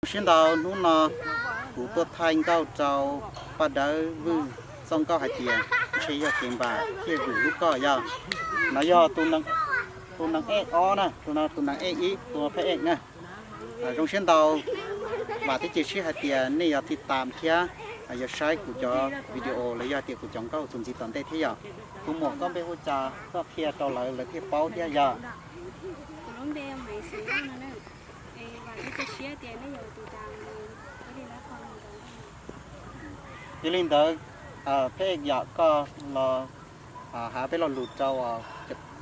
Zoo siab ntau, hnub no kuv tuaj thaij nkauj rau Paj Dawb Vwj txoj nkauj hais tias ntshe yog kev npam thiaj vwm hlub koj yog. No yog tus neeg ej ob na, tus no tus neeg ej ib, tus phab ej na. Zoo siab ntau, vam thiab cia siab hais tias nej yog tij tam thiab yog saib kuv cov video los yog tias kuv cov nkauj txuas ntxiv tom ntej thiab yom. Tus muam koj npe hu cas koj qhia rau lawv lawv thiaj paub thiab yom. Yog li ntawd, phab ej yom, koj los hais peb lo lus rau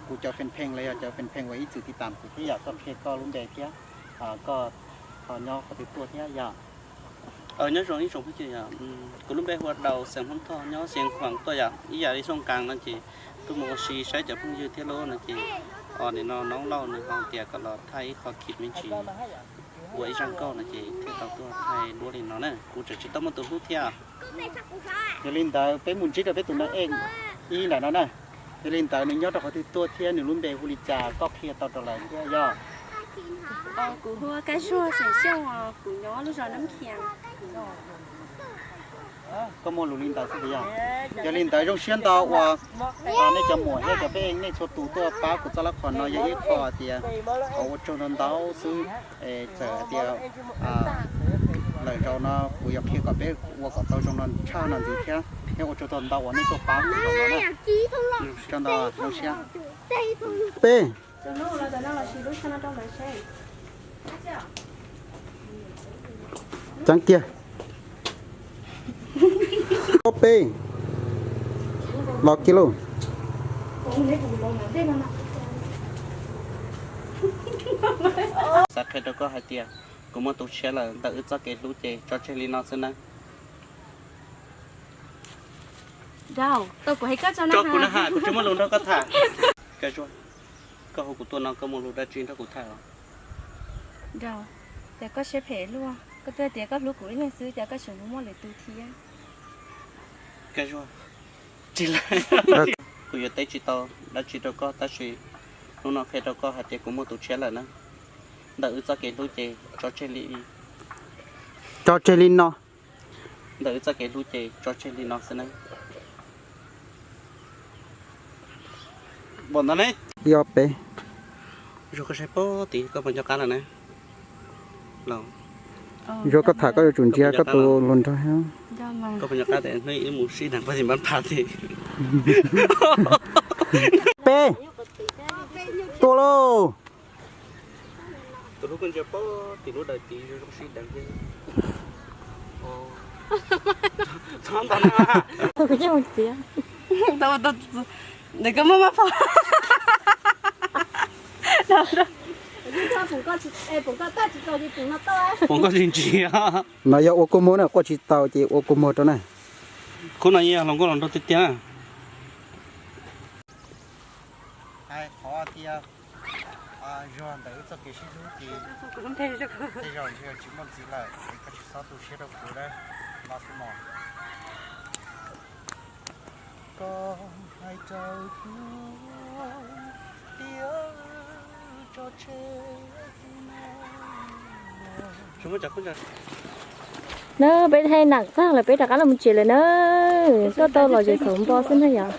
kuv cov fan page los yog cov fan page uas ib txwm tij tam kuv thiab yom, koj qhia koj lub npe thiab koj ho nyob qhov twg tuaj thiab yom. Nyob zoo ib tsoom phooj ywg, kuv lub npe hu ua Daus xeem Hmoob Thoj nyob Xeev Khuam tuaj yom. Ib yam li xyoo kas no ces tuaj mus ua si saib cov phooj ywg thiab lub no ces nim no Noob Lauj nws ho tias kom los thaij ib qho clip me ntsis ua ib zaj nkauj no ces thiaj tau tuaj thaij duab li no na, kuv tseem tsis tau muaj tus hlub thiab. Yog li ntawd peb mus ntsib rau peb tus neeg ej ib ntawm no na. Yog li ntawd nws nyob rau qhov twg tuaj thiab nws lub npe hu li cas koj qhia tau rau lawv thiab yog. Kuv hu ua Kab Zuag xeem Xyooj os, kuv nyob lub zos Nab Khias. Koj muaj lus li ntawd xwb tiag. Yog li ntawd zoo siab ntau uas nej cov muam thiab cov phooj ywg nej txhua tus tuaj pab kuv txoj lab qhos no yog ib qho tias thov ua tsaug ntau ntau xwb. Txawm hais tias lawm zaus no kuv yuav qhia kom peb ua kom tau zoo no tshaj no ntxiv thiab. Thiab ua tsaug ntau uas nej tuaj pab kuv zaum no na. Tsaug ntau, zoo siab. Peb. Ceev kiag. Ob peb los kiag lauj. Xav qhia rau koj hais tias kuv muaj tus tshiab lawm, ntawm wb txoj kev hlub ces tso tseg li no xwb nawb. Tso kuv na ha, kuv tsis muaj lus nrog koj tham. Koj, koj hu kuv tuaj no koj muaj lus dab tsi nrog kuv tham os? Ces koj siab phem luaj, koj twb tias koj hlub kuv ib leeg xwb cas koj tseem mus muaj lwm tus thiab. Koj, tsis, kuv yuav teb tsis tau dab tsi rau koj tab sis hnub no qhia rau koj hais tias kuv muaj tus tshiab lawm na. Ntawm wb txoj kev hlub ces tso tseg li, tso tseg li no. Ntawm wb txoj kev hlub ces tso tseg li no xwb na. Npam ntawd ne. Ob peb. Zuag, koj saib pog tim koj puas nco qab lawm na? Zuag, koj tham koj yuav tsum ntsia koj tus hluas nraug. Koj puas nco qab tias hnub ib mus sib deev pog tim npab phav tim. Peb. Tuaj lauj. Tus hlub koj ntsia pog tim lub daws tid zoo zoo sib deev thiab. Txhob ntau no. Ntawm koj muaj maj pho. Pom koj tsis ntsia. No yog ua kua muag na, quaj tsis tau ces ua kua muag rau na. Khub no yeej yog hluas nkauj hluas nraug tiag tiag na. Hais qhov tias Zuag ntawm wb txoj kev sib hlub ces tej zaum ntshe tsis muaj ntxiv lawm es koj tsis txhob tu siab rau kuv na, los xwb mog. Koj hais rau kuv tias tso tseg. Na peb thaij nam tag lawm peb rov qab los mus tsev lawm na. Tuaj tau los zem thaum npo xwb na yom.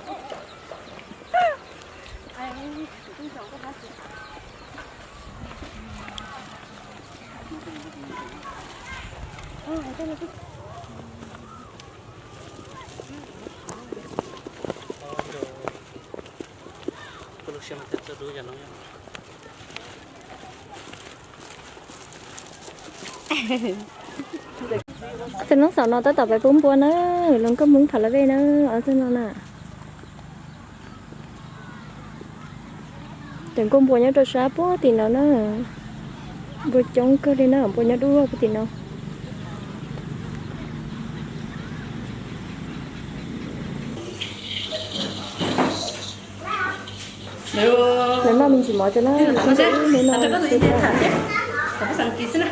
Tus noob xaum no tab tom pais pub npua na, hluas nkauj Hmoob Pha La Vej na, ob tug no na. Cov nkauj npua nyob rau sab puag tim no na, npua coob kawg li na, npua nyob dub puag tim no. Lawv noj me ntsis mov tso na, hnub no xwb na.